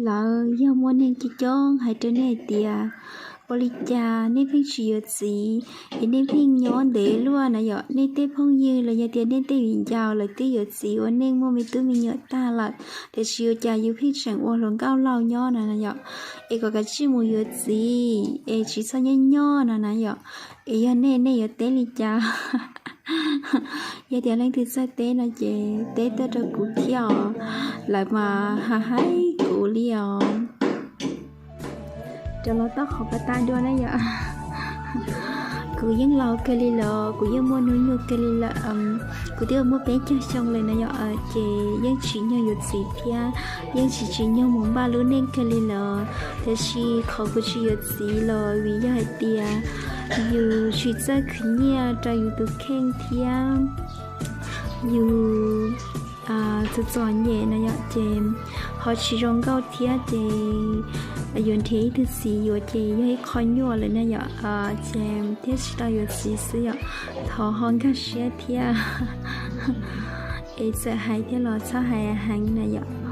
Lawv yog muaj neeg coob coob hais rau nej hais tias, ua li cas nej pheej tsis yuav txiv, es nej pheej nyob ntev luaj na yom? Nej tej phooj ywg los yog tias nej tej viv ncaus lawv twb yuav txiv ua neej muaj me tub me nyuam tag lawm, tiam sis ua cas yus pheej tseem ua hluas nkauj laus nyob no na yom? Es kom kav tsij mus yuav txiv es tsis txhob nyob nyob no na yom? Es yog nej, nej yuav teb li cas? Yog tias leej twg txawj teb no ces teb tuaj rau kuv thiab os. Lawv mas hais hais kuv li os. Rov los tau qhov pas tas dua na yom. Kuv yeej laus kawg li lawm, kuv yeej muaj hnub nyoog kawg li lawm. Kuv twb muaj peb caug xyoo lawm na yom, ces yeej tsim nyog yuav txiv thiab, yeej tsis tsim nyog mus npaj lub neej kawg li lawm. Tiam sis qhov kuv tsis yuav txiv los vim yog hais tias yus tsis txawj khwv nyiaj rau yus tus kheej thiab yus txom txom nyem na yom, ces ho tsis zoo nkauj thiab ces yuav nrhiav ib tug txiv yuav ces yog ib qho nyuaj lawm na yom, ces thiaj tsis tau yuav txiv xwb yom. Thov ho nkag siab thiab. Es txawm hais thiab los txhob hais heev na yom.